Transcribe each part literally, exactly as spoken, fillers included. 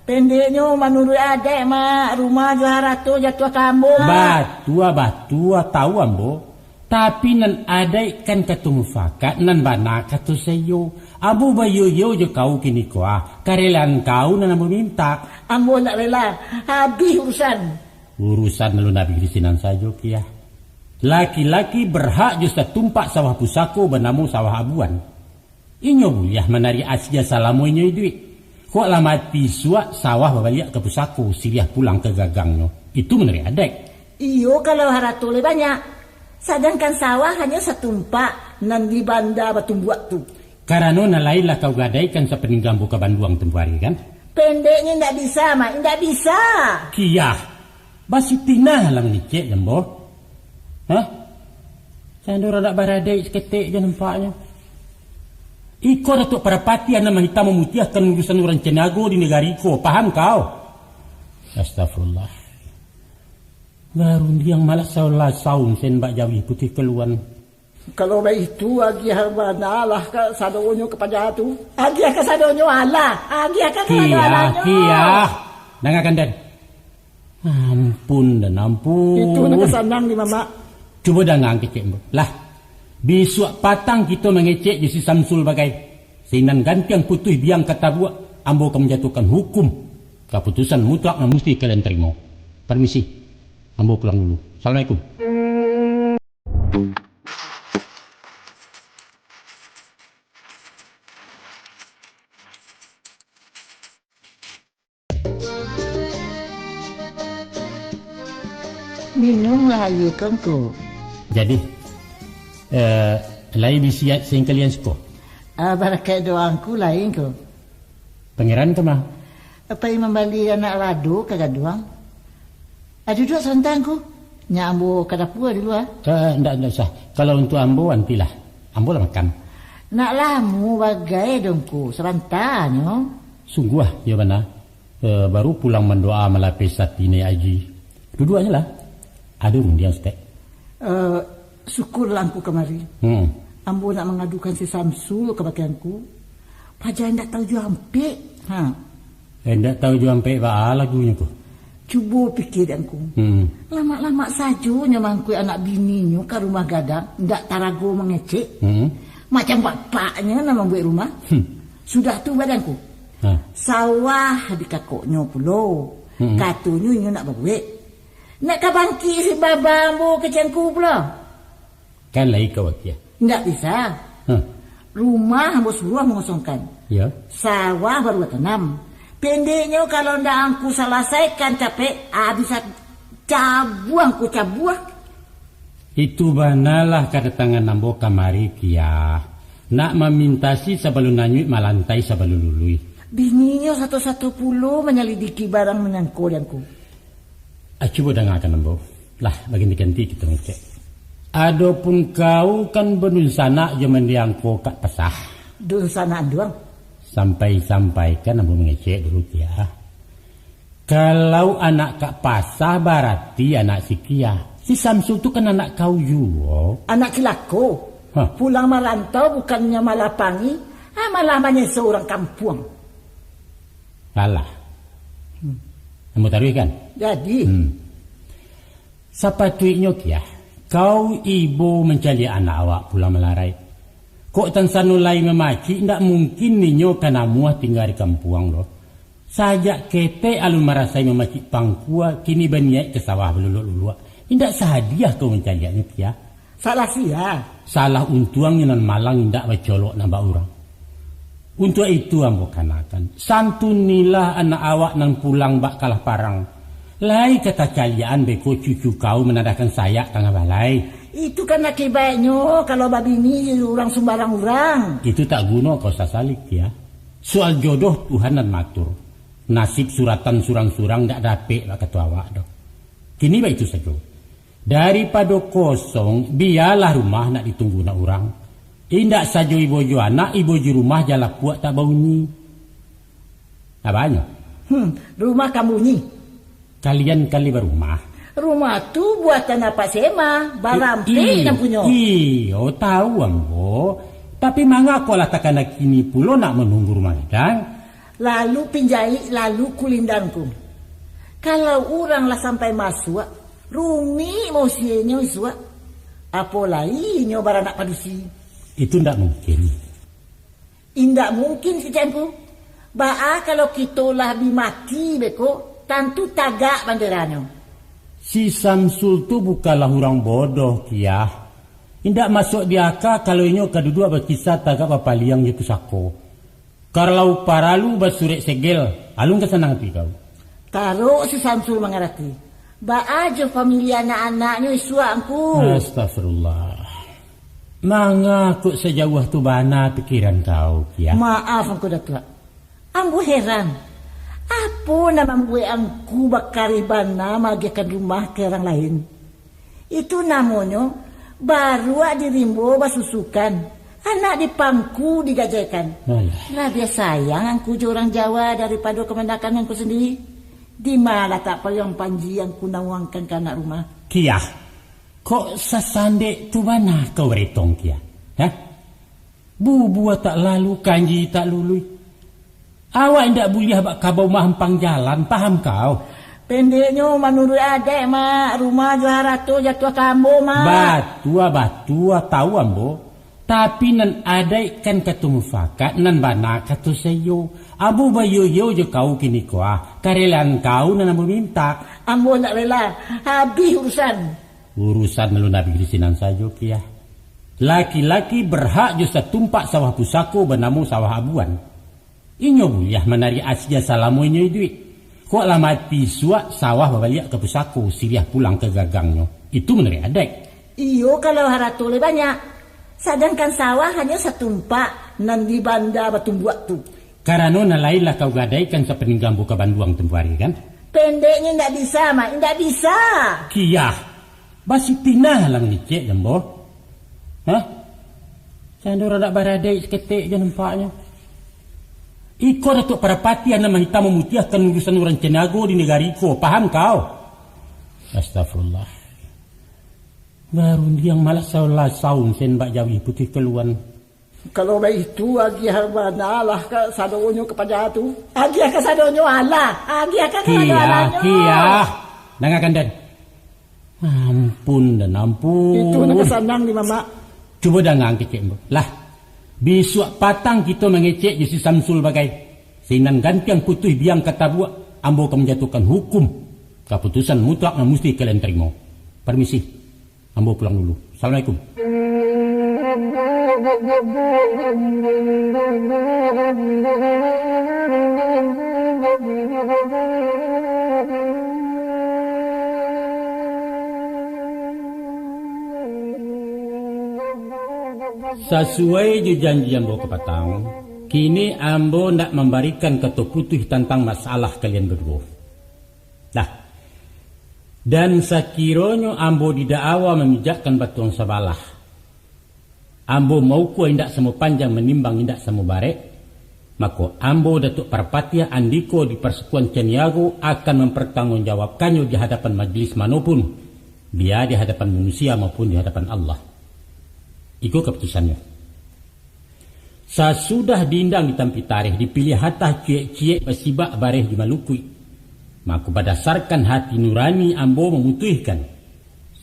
Pendeknyo, manuruik adaik, Mak, rumah jo harato jatuah ka ambo, Mak. Batua, batua, tahu ambo. Tapi nan adaik kan kato mufakat, nan bana kato saiyo. Ambo baiyo-iyo jo kau kini ko, ah. Karelaan kau nan ambo mintak. Ambo ndak rela. Habih urusan. Urusan alun habih di sinan sajo, Kiah. Laki-laki berhak jo satumpak sawah pusako banamo sawah abuan. Inyo buliah manariak asia salamo inyo iduik. Kok lah mati suak, sawah babaliak ka pusako, siriah pulang ka gagangnyo. Itu manurut adaik. Iyo, kalau harato lai banyak. Sadangkan sawah hanyo satumpak nan di banda batumbuak tu. Karano nan lain lah kau gadaikan sapaningga ambo ka Banduang tempo ari, kan? Pendeknyo, indak bisa, Mak, indak bisa. Kiah, basitinah lah mangecek jo ambo. Hah? Sando radak baradaik saketek je nampaknyo. Iko Datuak Parapatiah nan mahitam mamutiahkan urusan urang Caniago di nagari ko, paham kau? Astagfirullah. Barundiang malah salah saun sen bak jawih putih kaluan. Kalau baitu, agiah bana lah ka sadonyo ka paja tu. Agiah ka sadonyo alah. Agiah ka sadonyo Kiah, alah nyo. Kiah. Dangakan, Den. Ampun, Den, ampun. Itu nan ka sanang di Mamak. Cubo dangakan kecek ambo. Lah, bisuak patang kito mangecek jo si Samsul bagai. Sinan gantiang putuih biang ka tabuak, ambo ka manjatuahkan hukum. Kaputusan mutlak nan musti kalian tarimo. Parmisi. Ambo pulang dulu. Assalamualaikum. Minumlah aia ko, Ngku. Jadi, eh, lai bisi singkalian siko? Ah, barakaik doa Ngku lai, Ngku. Pangeran ka ma? Pai mambali anak lado ka gaduang. Ah, duduak sabanta, Ngku. Nyak ambo ka dapua di lua. Eh, ndak, ndak usah. Kalau untuak ambo, antilah. Ambo lah makan. Nak lamo bagai doh, Ngku. Sabanta nyo. Sungguah, iyo bana. Eh, baru pulang mandoa malapeh sati Naiak Aji. Duduak se lah. Ado rundiang saketek. Eh, syukurlah Ngku kamari. Hmm. Ambo nak mangadukan si Samsul kabake Ngku. Paja indak tahu juo ampek. Ha. Eh, indak tahu juo ampek baa lagunyo ko. Cubo pikia dek Ngku. Hmm. Lamak-lamak sajo nyo mangkuik anak bininyo ka rumah gadang, indak tarago mangecek. Hmm. Macam bapaknyo nan mambuek rumah. Hmm. Sudah tu, baa dek Ngku. Ha. Sawah di kakoknyo pulo. Hmm. Katonyo inyo nak babuek. Nak ka bangkik si baba ambo kecek Ngku pulo. Kan lai ka wakia. Indak bisa. Hah. Rumah ambo suruah mangosongkan. Ya. Sawah baru batanam. Pendeknyo, kalau ndak Ngku salasaikan capek, ah, bisa cabuang Ngku cabuang. Itu banalah kadatangan ambo kamari, Kiah. Nak mamintasi sabalun anyuik, malantai sabalun luluih. Bininyo sato-sato pulo manyalidiki barang manyangko di Ngku. Ah, cubo dangakan ambo. Lah, baganti-ganti kito mangecek. Adopun kau kan badunsanak jo mandiang ko kak pasah. Dunsanak anduang. Sampai-sampaikan ambo mangecek dulu, Kiah. Kalau anak kak pasah, barati anak si Kiah. Si Samsul tu kan anak kau juo. Anak cilako. Hah. Pulang marantau bukannyo malapangi, ah, malah manyeso urang kampuang. Alah. Hmm. Ambo taruihkan. Jadi? Hmm. Sapatuiknyo, Kiah, kau ibo mancaliak anak awak pulang malarai. Kok tansano lai mamacik, indak mungkin inyo ka namuah tingga di kampuang doh. Sajak ketek alun marasai mamacik pangkua, kini baniaik ka sawah baluluak-luluak. Indak sadiah kau mancaliaknyo, Kiah. Salah sia? Salah untuangnyo nan malang indak bacolok nan bak urang. Untuak itu ambo kanakan, santunilah anak awak nan pulang bak kalah parang. Lai ka tacaliakan beko cucu kau manadahkan sayak tangah balai. Itu kan akibatnyo kalau babini urang sumbarang urang. Itu tak guno kau sasali, Kiah. Soal jodoh Tuhan nan maatur. Nasib suratan surang-surang dak dapek bak kato awak doh. Kini baitu sajo. Daripado kosong, bialah rumah nak ditunggu nak urang. Indak sajo ibo jo anak, ibo jo rumah jan lapuak tak baunyi. Apanyo? Hmm, rumah kan bunyi. Kalian kali barumah. Rumah tu buatan Apak Sema, barampek nan punyo. Iyo, tahu ambo. Tapi mangakolah takana kini pulo nak manunggu rumah gadang? Lalu pinjaik, lalu kulindan ko. Kalau urang lah sampai masuak, rumik mausienyo isuak. Apo lai inyo baranak padusi. Itu ndak mungkin. Indak mungkin, kecekku. Baa kalau kito lah bi mati beko, tantu tagak banderanyo. Si Samsul tu bukanlah urang bodoh, Kiah. Indak masuak di aka kalau inyo ka duduak bakisa tagak bapaliang jo pusako. Kalau paralu basurek segel, alun ka sanang ati kau. Tarok si Samsul mangarati. Baa jo famili anak-anaknyo isuak, Angku? Astagfirullah. Manga kok sajauah tu bana pikiran kau, Kiah? Maaf, Angku Datuak. Ambo heran. Apo nan mambuek Angku bakareh bana maagiahkan rumah ka urang lain? Itu namonyo baruak di rimbo basusukan, anak di pangku digajaikan. Alah. Labiah sayang Angku jo urang Jawa daripado kamanakan Angku sandiri. Di ma latak payuang panji Angku nauangkan ka anak rumah? Kiah, kok sasandek tu bana kau baretong, Kiah? Hah? Bubuah tak lalu, kanji tak lului. Awak indak buliah bak kabau mahampang jalan, paham kau? Pendeknyo, manuruik adaik, Mak, rumah jo harato jatuah ka ambo, Mak. Batua, batua, tahu ambo. Tapi nan adaik kan kato mufakat, nan bana kato saiyo. Ambo baiyo-iyo jo kau kiniko, ah. Karelaan kau nan ambo mintak. Ambo indak rela, habih urusan. Urusan alun habih di sinan sajo, Kiah. Laki-laki berhak jo satumpak sawah pusako banamo sawah abuan. Inyo buliah manariak asia salamo inyo iduik. Kok lah mati isuak, sawah babaliak ka pusako, siriah pulang ka gagangnyo. Itu manuruik adaik. Iyo, kalau harato lai banyak. Sadangkan sawah hanyo satumpak nan di banda batumbuak tu. Karano nan lain lah kau gadaikan sapaningga ambo ka Banduang tempo ari, kan? Pendeknyo, indak bisa, Mak, indak bisa. Kiah, basitinah lah mangecek jo ambo. Hah? Sando radak baradaik saketek jo nampaknyo. Iko Datuak Parapatiah nan mahitam mamutiahkan urusan urang Caniago di nagari ko, paham kau? Astagfirullah. Barundiang malah salah saun sen bak jawih putih kaluan. Kalau baitu, agiah banalah ka sadonyo ka paja tu. Agiah ka sadonyo alah. Agiah ka sadonyo Kiah, alah nyo. Kiah. Dangakan, Dan. Ampun, Dan, ampun. Itu nan ka sanang di Mamak. Cubo dangakan kecek ambo. Lah, bisuak patang kito mangecek jo si Samsul bagai. Sinan gantiang putuih biang ka tabuak, ambo ka manjatuahkan hukum. Kaputusan mutlak nan musti kalian tarimo. Parmisi. Ambo pulang dulu. Assalamualaikum. Sasuai jo janji ambo kapatang, kini ambo ndak mambarikan kato putuih tantang masalah kalian baduo. Dah. Dan sakironyo ambo didakwa mamijakkan batuang sabalah, ambo maukua indak samo panjang, manimbang indak samo barek, mako, ambo, Datuak Parpatiah, andiko di parsekuan Caniago, akan mampartangguangjawabkannyo di hadapan majelis manopun, bia di hadapan manusia maupun di hadapan Allah. Iko kaputusannyo. Sasudah diindang di tampi tareh, dipiliah hatah ciek-ciek basibak bareh di malukuik, mako, badasarkan hati nurani ambo mamutuihkan,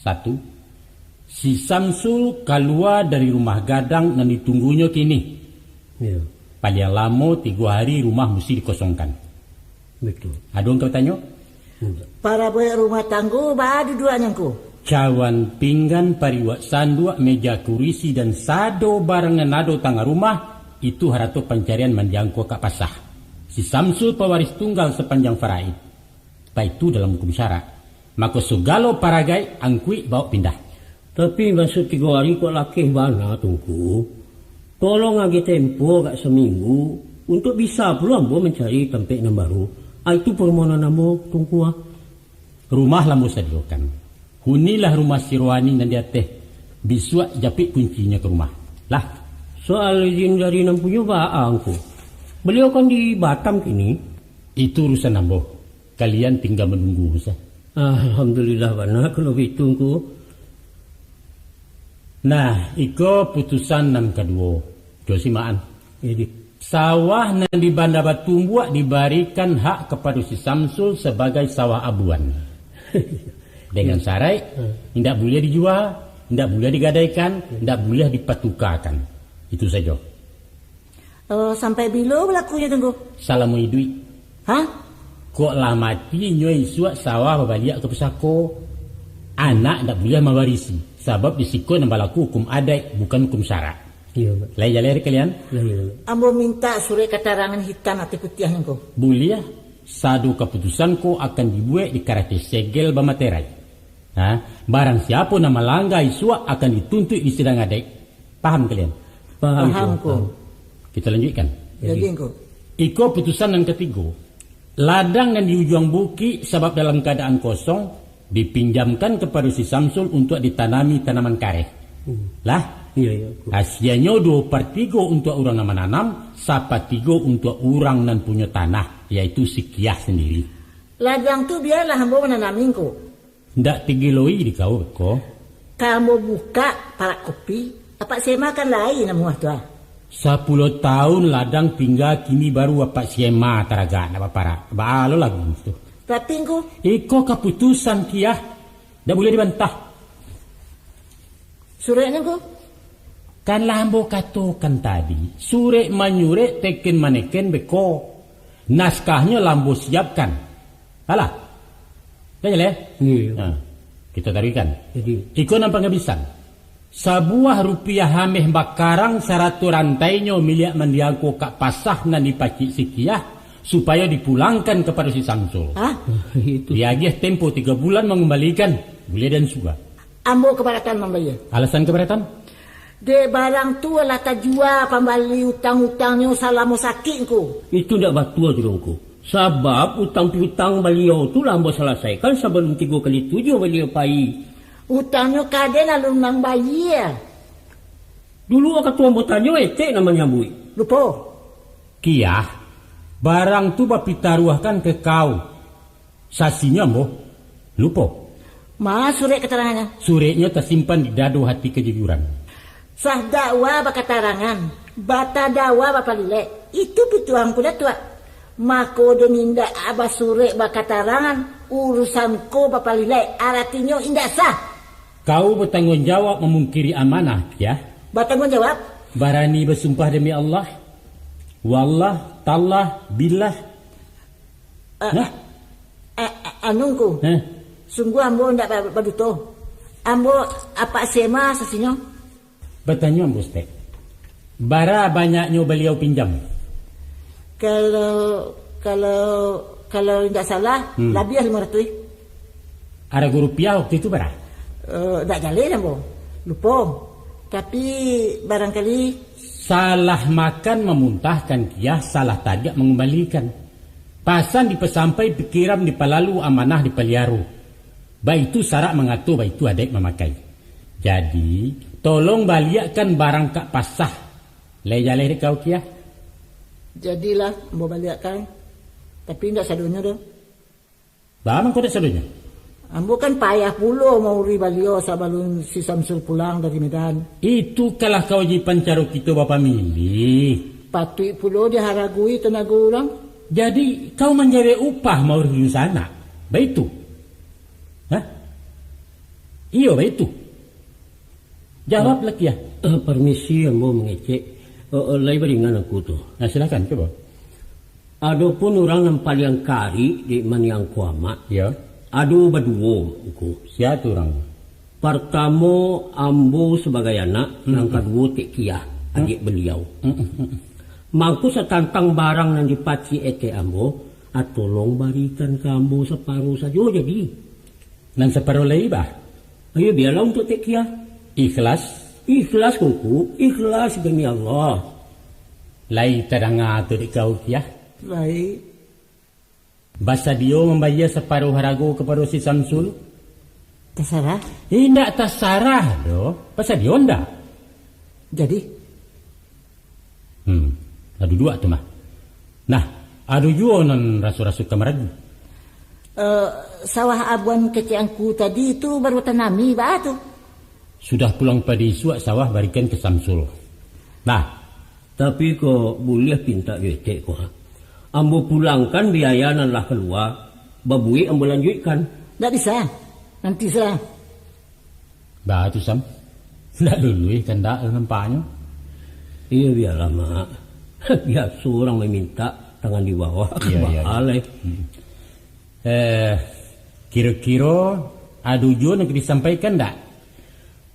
satu, si Samsul kalua dari rumah gadang nan ditunggunyo kini. Iyo. Paliang lamo tigo hari rumah musti dikosongkan. Batua. Ado nan ka batanyo? Indak. Parabuek rumah tanggo baa duduaknyo ko? Cawan pinggan, pariuak sanduak, meja kurisi, dan sado barang nan ado tangah rumah, itu harato pancarian mandiang ko ka pasah. Si Samsul pawaris tunggal sapanjang faraid. Baitu dalam hukum syarak. Mako, sagalo paragaik angkuik bawok pindah. Tapi, masuak tigo ari kok lakeh bana, Tungku. Tolong agiah tempo agak saminggu, untuak bisa pulo ambo mancari tampek nan baru. Ah, itu parmohonan ambo, Tungku, ah. Rumah lah ambo sadiokan. Hunilah rumah si Rohani nan di ateh. Bisuak japik kuncinyo ka rumah. Lah. Soal izin dari nan punyo baa, Angku? Baliau kan di Batam kini. Itu urusan ambo. Kalian tingga manunggu sajo. Alhamdulillah bana kalau baitu, Angku. Nah, iko putusan nan kaduo. Jo simakan. Jadi. Sawah nan di Banda Batumbuak dibarikan hak kapado si Samsul sabagai sawah abuan. Dengan saraik, indak buliah dijua, indak buliah digadaikan, indak buliah dipatukakan. Itu sajo. Oh, sampai bilo balakunyo tu, Ngku? Salamo iduik. Hah? Kok lah mati, inyo isuak sawah babaliak ka pusako. Anak indak buliah mawarisi, sabab di siko nan balaku hukum adaik, bukan hukum syarak. Iyo, Pak. Lai jaleh dek kalian? Lai, lai. Ambo mintak surek katarangan hitam ateh putiahnyo, Ngku. Buliah, sado kaputusan ko akan dibuek di karate segel bamaterai. Ha? Barang siapo nan malangga isuak akan dituntuik di sidang adaik. Paham kalian? Paham, Paham, Ngku. Ko. Paham. Kita lanjuikkan. Jadi, Jadi. Ngku. Iko putusan nan katigo. Ladang nan di ujuang bukik, sabab dalam kaadaan kosong, dipinjamkan kapado si Samsul untuak ditanami tanaman kareh. Hmm. Lah? Iyo, iyo, Ngku. Hasianyo duo par tigo untuak urang nan mananam, sapatigo untuak urang nan punyo tanah, yaitu si Kiah sandiri. Ladang tu bialah ambo mananami, Ngku. Ndak tigiloi di kau ko. Ka ambo bukak parak kopi, apak sema kan lai namuah tu, ah. Sapuluah taun ladang tingga, kini baru apak sema taragak nak baparak. Baa lo lagu tu. Tapi, Ngku. Iko kaputusan, Kiah. Ndak buliah dibantah. Sureknyo, Ngku? Kan lah ambo katokan tadi, surek manyurek, teken maneken beko. Naskahnyo lah ambo siapkan. Alah. Dah jaleh? Iyo, iyo. Ha. Kita taruihkan. Jadi. Iko nan pangabisan. Sabuah rupiah ameh bakarang sarato rantainyo miliak mandiang ko kak pasah nan dipacik si Kiah, supayo dipulangkan kapado si Samsul. Hah? Itu. Diagiah tempo tigo bulan mangumbalikan, buliah dan suga. Ambo kabaratan mambayia. Alasan kabaratan? Dek barang tu lah tajua pambali utang-utangnyo salamo sakik, Ngku. Itu ndak batua tu doh, Ngku. Sabab utang piutang baliau tu lah ambo salasaikan sabalun tigo kali tujuah baliau pai. Utangnyo kaden alun nan bayia. Dulu wakatu ambo tanyo, etek nan manyambuik. Lupo. Kiah, barang tu bapitaruahkan ka kau. Sasinyo ambo. Lupo. Ma surek katarangannyo? Sureknyo tasimpan di dado hati kajujuran. Sah dakwa bakatarangan, batadawa bapalilek. Itu pituah Ngku Datuak. Mako, dek indak basurek bakatarangan, urusan ko bapalilek, aratinyo indak sah. Kau batangguang jawab mamungkiri amanah, Kiah? Batangguang jawab. Barani basumpah demi Allah? Wallah, tallah, billah. A-, Nah? a-, a-, anu, Ngku. Hah? Sungguah ambo indak ba-, baduto. Ambo apak sema sasinyo. Batanyo ambo, Stek. Bara banyaknyo baliau pinjam? Kalau, kalau, kalau indak salah, Hmm. labiah limo ratuih. Arago rupiah waktu itu bara? Eh, indak jaleh ambo. Lupo. Tapi, barangkali Salah makan mamuntahkan, Kiah, salah tagak mangumbalikan. Pasan dipasampai, pikiran dipalalu, amanah dipaliaro. Baitu sarak mangato, baitu adaik mamakai. Jadi, tolong baliakkan barang kak pasah. Lai jaleh dek kau, Kiah? Jadilah, ambo baliakkan. Tapi indak sadonyo doh. Baa mangko dek sadonyo? Ambo kan payah pulo mauri baliau sabalun si Samsul pulang dari Medan. Itu kalah kawajiban caro kito bapamilih. Patuik pulo diharagoi tanago urang. Jadi, kau manjawek upah mauri dunsanak? Baitu? Hah? Iyo, baitu. Jawablah, Kiah. Eh, permisi, ambo mangecek. Eh, eh, lai baringan aku tu. Nah, silakan, cubo. Adopun urang nan paliang karik di maniang ko amak, Ya. ado baduo, Ngku. Sia tu urang? Partamo, ambo sabagai anak, Hmm. nan kaduo Tek Kiah, Hmm. adiak baliau. Hmm, hmm, hmm. Mangko satantang barang nan dipacik etek ambo, ah, tolong barikan ka ambo saparo sajo jadi. Nan saparo lai, bah? Ayo, bialah untuak Tek Kiah. Ikhlas? Ikhlas, Ngku. Ikhlas demi Allah. Lai tadanga tu dek kau, Kiah? Lai. Basadio mambayia saparo harago kapado si Samsul? Tasarah. Indak tasarah doh. Basadio ndak? Jadi? Hmm, lah duduak tu mah. Nah, ado juo nan raso-raso ka maragu. Eh, sawah abuan kecek Angku tadi tu baru tanami, baa tu? Sudah pulang padi isuak sawah barikan ka Samsul. Nah, Tapi ko buliah pintak jo etek ko, ha? Ambo pulangkan biaya nan lah kalua, babuek ambo lanjuikkan. Ndak bisa. Nanti salah. Bah tu, Sam. Ndak luluih kandak nampaknyo. Iyo, bialah, Mak. Biaso urang mamintak tangan di bawah. Iyo, iyo, iyo. Mahal, eh. Hmm. Eh, kiro-kiro ado juo nan ka disampaikan ndak?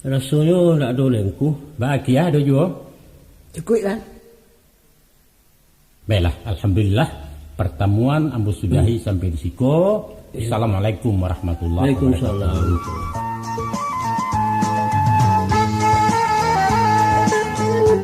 Rasonyo ndak ado, Lengku. Baa kiah ado juo? Cukuik lah. Baiklah, alhamdulillah, pertemuan ambo sudahi sampai di siko. Assalamualaikum warahmatullahi wabarakatuh. Waalaikumsalam.